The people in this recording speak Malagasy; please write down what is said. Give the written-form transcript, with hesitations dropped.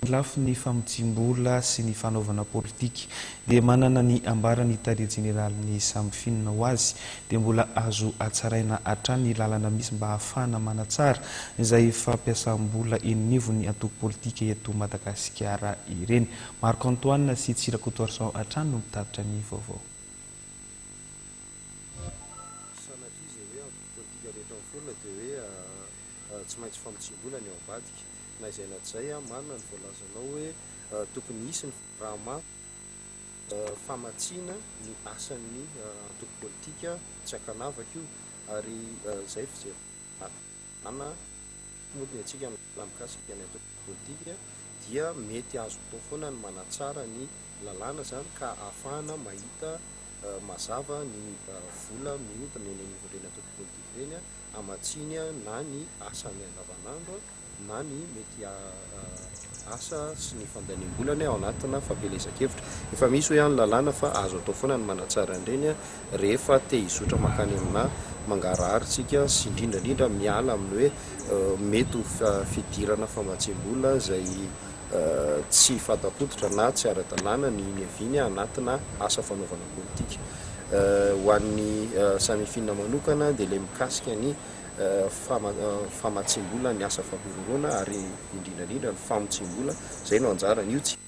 Lafiny famotsiam-bola sy ny fanaovana politika dia manana ny ambarany tale jeneralin'ny Samifin ho azy dia mbola azo hatsaraina hatrany ny lalana misy mba hahafahana manatsara izay fampiasam-bola eny anivon'ny antoko politika eto Madagasikara ireny. Marc Antoine sy Tsirakotoarison hatrany no mitatitra ny vaovao. Sanatria izay hoe antoko politika rehetra miforona dia hoe tsy maintsy famotsiam-bola ny ao ambadika. Na izay na tsy izay, marina ny voalazanao hoe tokony hisy ny raha famatsiana ny asan'ny antoko politika, tsy ankanavaka io, ary izay fijerena moa ny antsika mikasika ny antoko politika dia mety azo atao foana ny manatsara ny lalàna izany ka ahafahana mahita mazava ny vola mihodina eny anivon'ireny antoko politika ireny hamatsiany na ny asany andavanandro na ny mety asa sy ny fandaniam-bolany ao anatina fampielezan-kevitra. Efa misy hoy aho ny lalàna fa azo atao foana ny manatsara an'ireny rehefa te hizotra mankany amina mangarahara isika sy indrindra indrindra miala amin'ny hoe mety ho fidirana famatsiam-bola izay tsy fanta-pototra na tsy ara-dalàna ny niaviany anatina asa fanaovana politika. Ho an'ny Samifin manokana dia ilay mikasika ny famatsiam-bola ny asa fampihorohoroana ary indrindra indrindra ny famotsiam-bola, izay no anjarany io. Tsy.